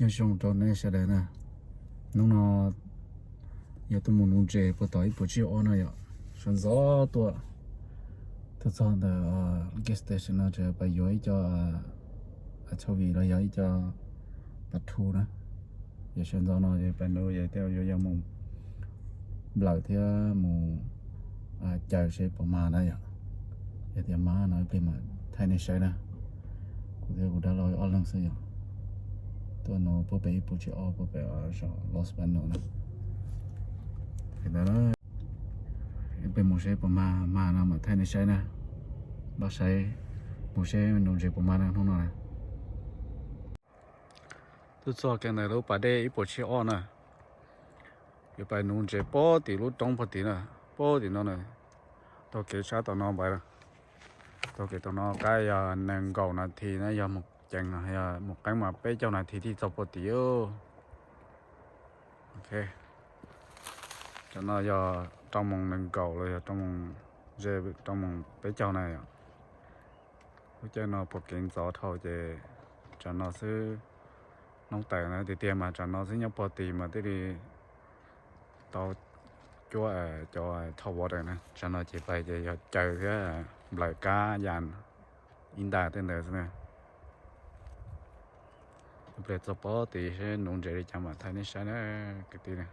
Nyob zoo rau nej sawv daws na, hnub no yog tuaj mus nuv ntses puag tom ib puas tsib ob no yom, sawv ntxov tuaj, tuaj txog ntawm gas station no ces pais yuav ib co anchovy los yog ib co pas thu na. Yog sawv ntxov no ces pais nuv yog tej yuav yog mus nplawm thiab mus caws seb puas mag na yom. Yog tias mag no ib pliag mam thaij nej saib na. Kuv thiab kuv dab laug ob leeg xwb yom, tuaj nuv puag pem ib puas tsib ob puag pem zos Los Banos na. Ib pliag mus seb puas mag, mag no mam thaij nej saib na. Npaj saib mus seb nuv ntses puas mag na hnub no na. Tuaj txog kiag ntawm lub pas dej ib puas tsib ob na, yuav pais nuv ntses puag tim lub roob puag tim na, puag tim no na. Taug kev sab tom no pais, taug kev tom no qab yog nees nkaum nas this na, yog mus ceev no, yog mus qeeb mas peb caug nas this thiaj txog puag tim. Ok, cov no yog rau moos nees nkaum los yog rau moos, ze rau moos peb caug na yom. Lub caij no puag kev ntxov dhau ces tsam no xwb, noob tawm na tiag tiag mas tsam no xwb nyob puag tim mas thiaj li tau cuab cov thauj water na. Tsam no ces pais ces yog caws thiab nplawm kab yas ib nta tej ntawd xwb na. Ib pliag txog puag tim seb nuv ntses li cas mam thaij nej saib na kwv tij na.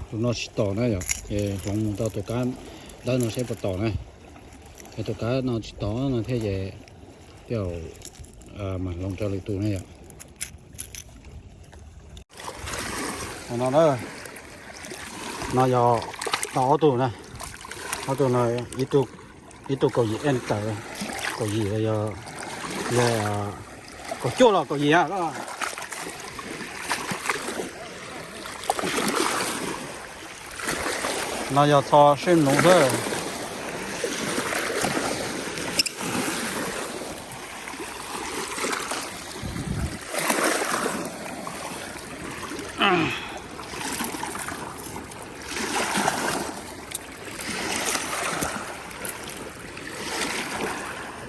Tus no tsis tom na yom, ces hloov mus rau tus kab dawb no seb puas tom na. Yog tus kab no tsis tom no thiab ces tej zaum mam hloov rau lwm tus na yom. No na, no yog tau ob tug na, ob tug no, ib tug kaum yim en tawm, kaum yim los yog, yog kaum cuaj los kaum yim a. No yog txho seb nuv xwb.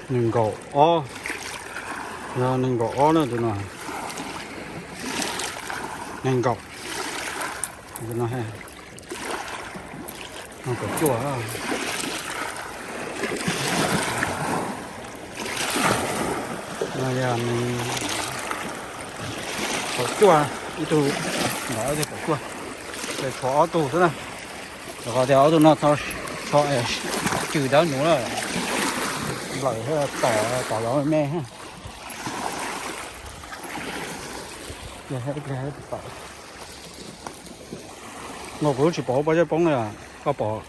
Nees nkaum ob, yog nees nkaum ob na tus no, nees nkaum, tus no, nees nkaum cuaj. No yog nees nkaum cuaj, ib tug nkaum ib tug nkaum cuaj, ces tshuav ob tug xwb na. Rau qhov tias ob tug no txho cws dawb nuv na, nplawm tom, tom los me. Nkaus kuv lub tsis pom lub pob zeb poob na, koj pom?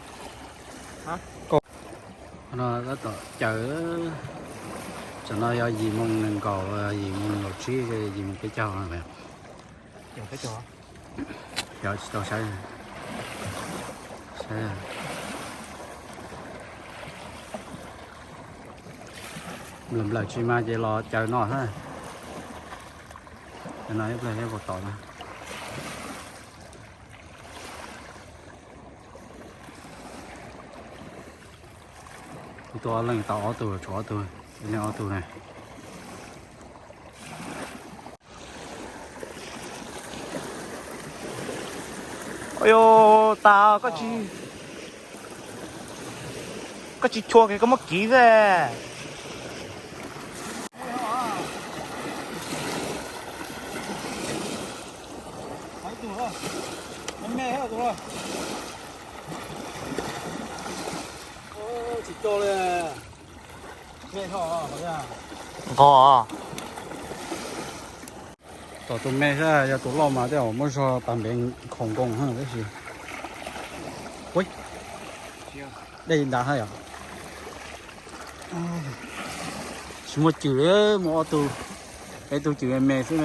No tab tom caws, tsam no yog yim moos nees nkaum, yim moos nees nkaum tsib, yim moos peb caug. Yog tsis tau saib, saib nplawm nplawm tsis mas ces los caws no xwb. Caws no ib pliag thiab puas tom na. Ib tug ob leeg tau ob tug, tshuav ob tug, ib leeg ob tug na. Ua, tas koj tsis, koj tsis chua kiag koj muab kiv xwb. Tsis co li. Nqos. Tom tus me xwb, yog tus loj mas tej zaum muab zog pas npev nkhaus nkoos tab sis. Ui, dej nrad hab yom. Tsis muaj cws li, muaj ob tug, peb tug cws me me xwb.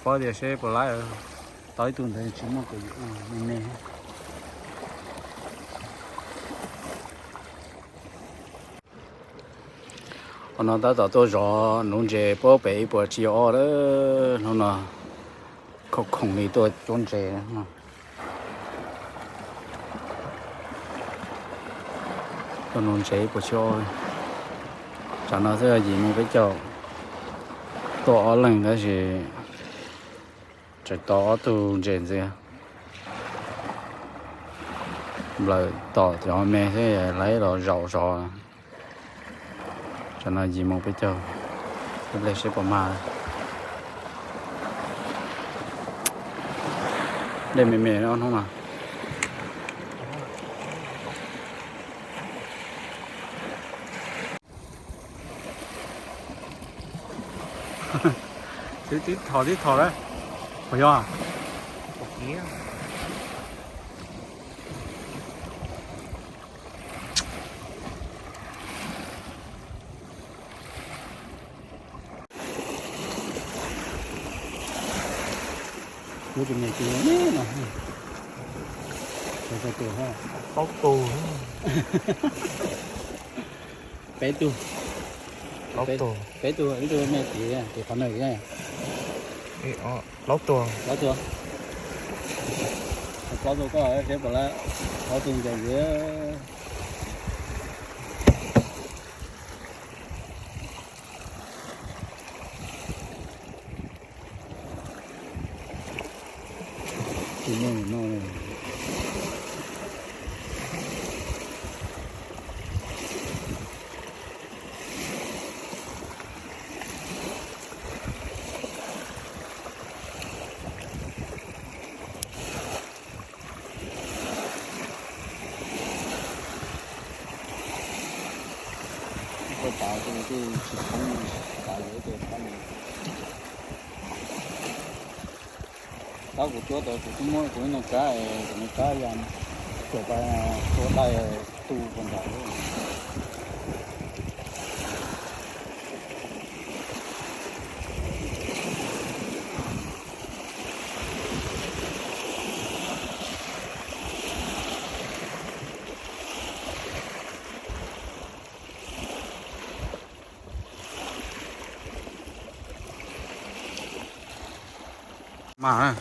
Pab tias seb puas laib, tau ib tug ntawd tsis muaj kaum yim, me me. Qhov no tab tom tuaj zov nuv ntses puag pem ib puas tsib ob lawm. Hnub no khoom khoom li tuaj cuab ntses. Tuaj nuv ntses ib puas tsib ob, tsam no xwb yim moos peb caug. Tuaj ob leeg tab sis tseem tau ob tug ntses ntxiv. Nplawm tom cov me xwb, lawv los zaum zov. Tsam no yim moos peb caug, ib pliag seb puas mag. Dej me me ob hnub no. Tib thom tib thom lawm. Puas yog? Kuv tus niam ces no, plaub tug, peb tug, peb tug, ib tug me tim, tim qhov no, plaub tug, plaub tug koj seb puas lawm, plaub tug ncaws ntxiv. Koj tav ces tsis thoob, tav yuav ces thoob. Tab kuv cuab tau kuv twb muab kuv ib no kab, kuv no kab ya tuam pa tua dai tu puas nram. Mas,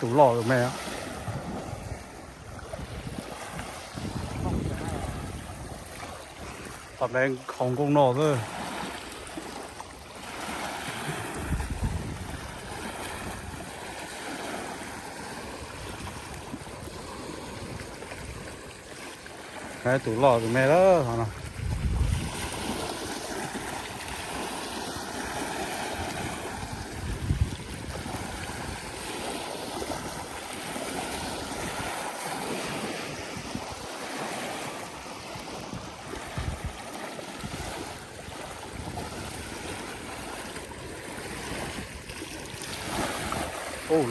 tus loj tus me. Tom ntej qhov nkooj no xwb. Tus loj tus me lawm no.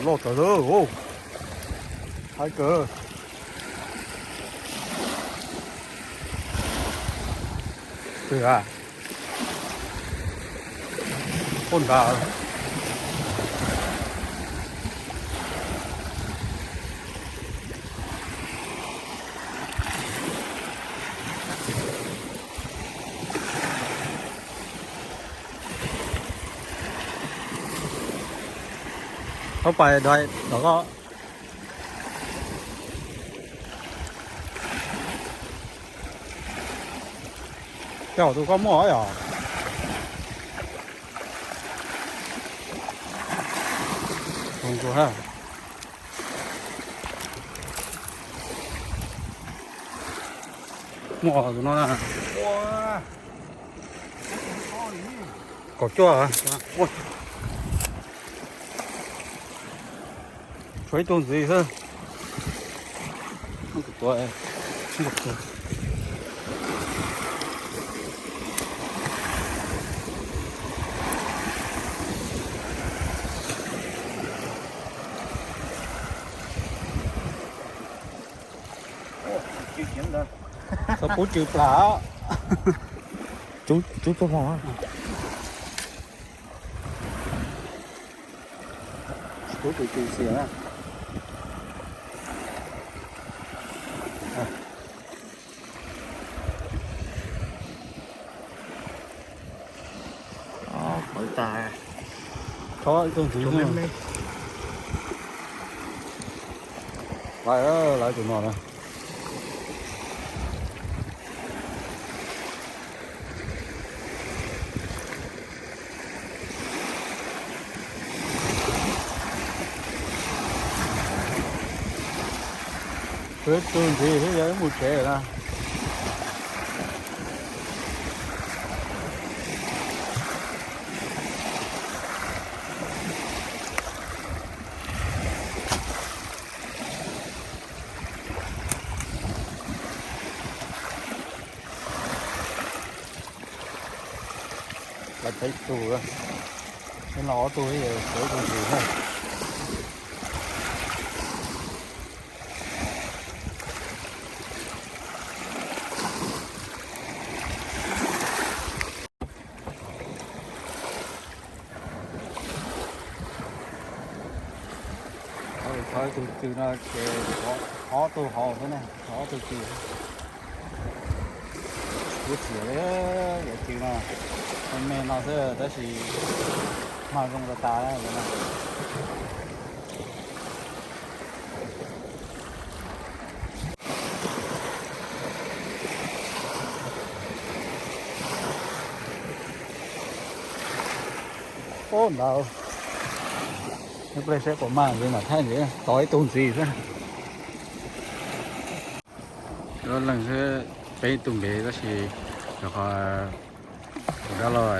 Loj tawv lawm, haib kawg. Twg a? Poj nrad. Thaub pais dai tom koj. Coj tus koj muaj yom. Muaj tus no na. Kaum cuaj. Tshuav ib tug ntxiv xwb. Txhob pub tsw plas. Tsub tuaj phooj. Pub tsw tsw xiav na. Qhov tas. Tso ib tug ntxiv me me. Lawv, lawv tus no na. Tus ntxiv xwb yog wb mus tsev lawm na. Lawv peb tug, peb los ob tug, peb tug ntxiv na. Thov ib tug cw no ces ob tug hauv xwb na, thov ob tug cw. Kuv txiav cov cw no, me me no xwb tab sis hma zoo tas tas no. Ub ntawd, ib pliag saib puas mag ntxiv, nram thaj ntxiv tod ib tug ntxiv xwb. Lub leej xwb, peb ib tug nqes tab sis rau qhov tus dab laug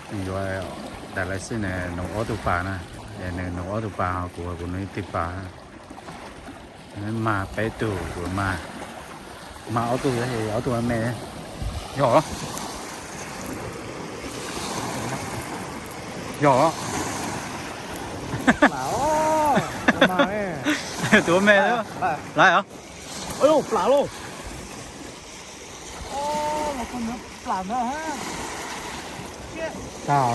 nws yuav dais lais xij, nws nug ob tug pas na, nws nug ob tug pas ho kuv, kuv nug ib tug pas. Mag peb tug, kuv mag, mag ob tug, ob tug me. Yog, yog. Tus me lawm. Plam lauj. Tag,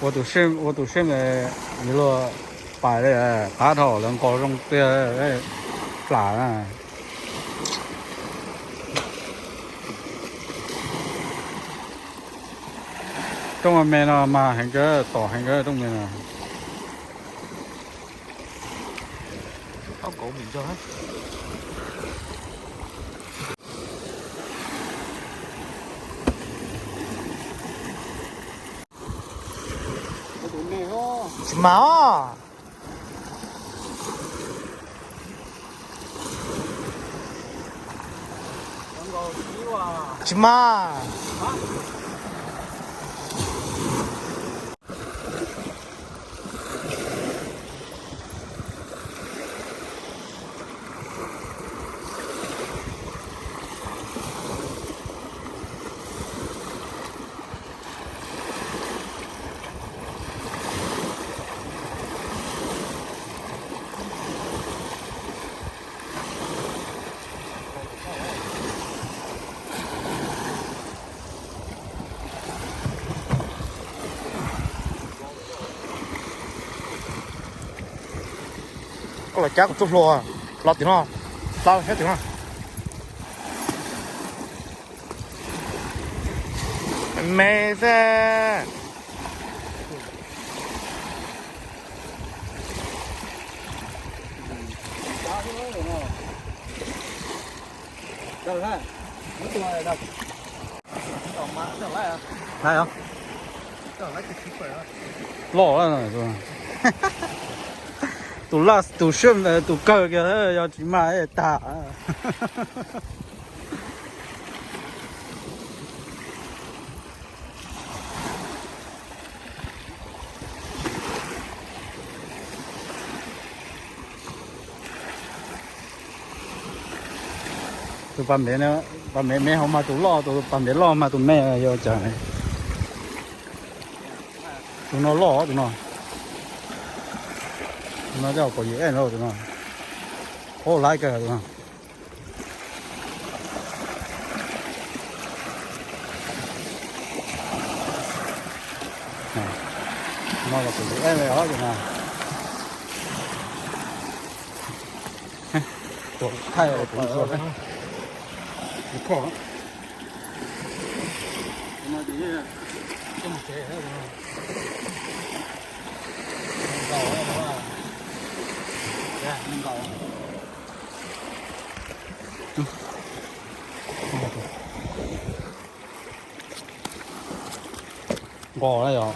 ua tus sij, ua tus sij yuav luag pais li, qab dhau lawv nqos zoo tiag, plam na. Rooj me no mas heev kawg, tom heev kawg rooj me no. Tsis mas os. Tsis mas. Koj los cab kuv txoj hlua los tim no, los saib tim no. Me xwb. Laiv os. Loj, tus laj tus siab tus kawg kiag yog tsis mag tag. Tus pas ntev, pas ntev me ho mas tus loj, tus pas ntev loj mas tus me yog cas. Tus no loj tus no. Tus no coj kaum yim no tus no. Ub, laiv kawg tus no. No los kuv tus ej os tus no. Tus thaij kuv tus kho. Nqos na yog.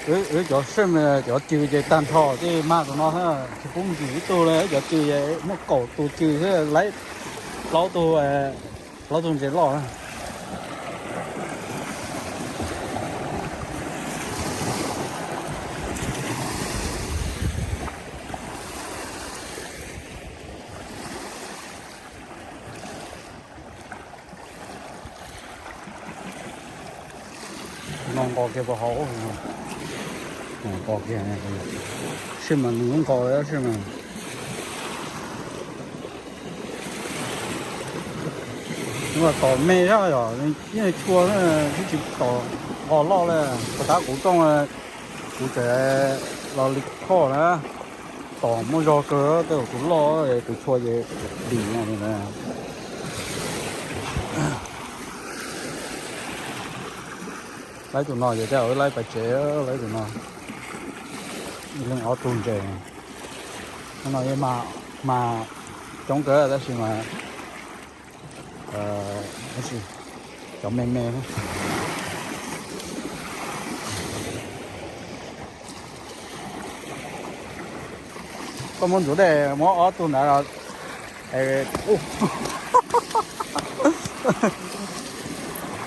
Wb cov sij mas cov cw ces tag nrho tej mag tus no, tsis pub mus cw ib tug li. Cov cw muaj kaum tus cw thiab, laib plaub tug, plaub tug ntses loj. No nqos kiag puas haus, nqos kiag, sij mas nws lub nqos lawm sij mas. Nws tom me zaj yom, yeej chua, twb tsis tom nqos loj li. Puag ta kuv rooj, kuv tseem los li khoj na, tom muaj zog kawg, tej zaum tus loj, tus tshua ces dim no. Laib tus no ces tej zaum wb laib pais tsev, laib tus no. Ib leeg ob tug ntses. Hnub no yeej mag coob kawg tab sis mas cov me me. Koj muab ntxuav dej muab ob tug ntawd los.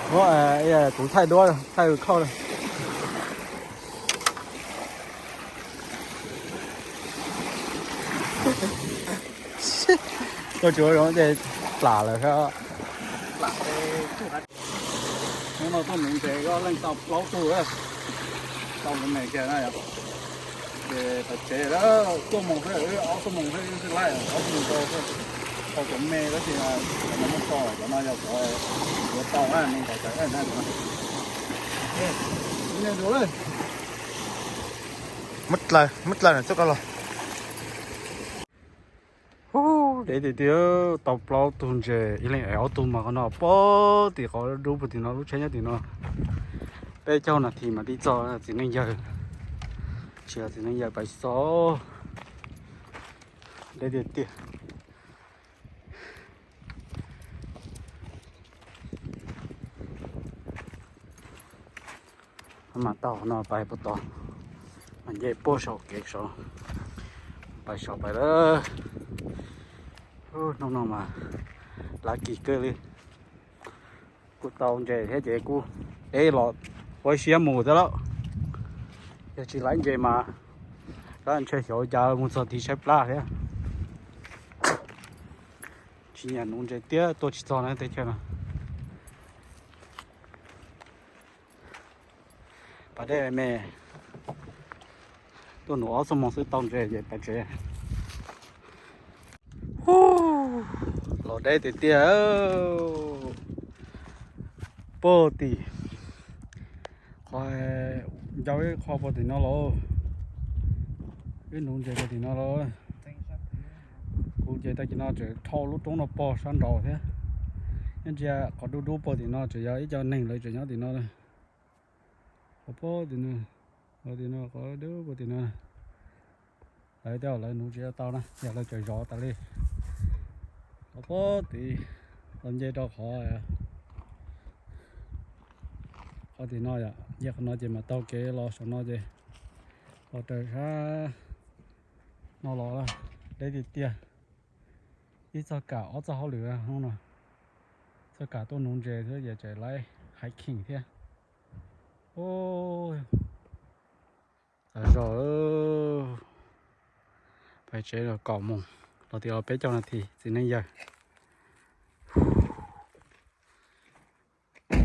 Muab, kuv thaij duab, thaij khoj. Koj tsis ua zoo ces plam lawm. Hnub no tuaj nuv ntses, leej tau plaub tug, tau me me kiag na yom. Ces pais tsev lawm, tuaj moos xwb, ob tuaj moos xwb twb laij, ob tuaj moos tau xwb. Tau cov me tab sis cov no muab tso, cov no yog cov yuav tau na, neeg tau cov na. Muab dlaws, muab dlaws na txoj ko los. Hu, deb tiag tiag, tau plaub tug ntses, ib leeg ev ob tug mas qhov no pog tim qhov dub puag tim no, lub tsheb nyob tim no. Peb caug nas this mas tib txog txiv neej yawg, tsis yog txiv neej yawg pais txog. Deb tiag tiag. Mas taug no pais puag tod, mas nce puag saum kev saud, pais saud pais lawm. Hnub no mas lucky kawg li, kuj tau ntses thiab ces kuj ev los ua siab mus thiab lauj. Yog tsis laib ntses mas sab ntshe xyov cas mus txog tid tshaib plab thiab. Tsis nyiam nuv ntses tiag, tuaj tsis txog na teb chaws no. Pas dej me, tuaj nuv ob xuab moos xwb tau ntses ces pais tsev. Los deb tiag tiag. Puag tim qhov, ncau ib qho puag tim no los, ib nuv ntses puag tim no los. Kuv ces tag kis no tseem dhau lub roob no pog sab nraud thiab. Nyob ntsia qhov dub dub puag tim no tseem yog ib co neeg lawv tseem nyob tim no. Qhov puag tim no, qhov tim no, qhov dub puag tim no. Lawv tej zaum lawv nuv tsis tau na, yog lawv tseem zov tas li. Qhov puag tim, los nce rau qhov, qhov tim no yom, nce qhov no ces mam taug kev los saum no ces los raws sab no los. Deb tiag tiag. Ib txoj kam ob txoj hauj lwm hnub no, txoj kam tuaj nuv ntses thiab ces tseem laib hiking thiab. Tag zog, pais tsev los kaum moos, los tias los peb caug nas this txiv neej yawg.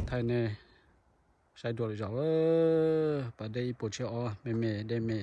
Thaij nej saib dua lwm zaus, pas dej ib puas tshiab ob me me, dej me.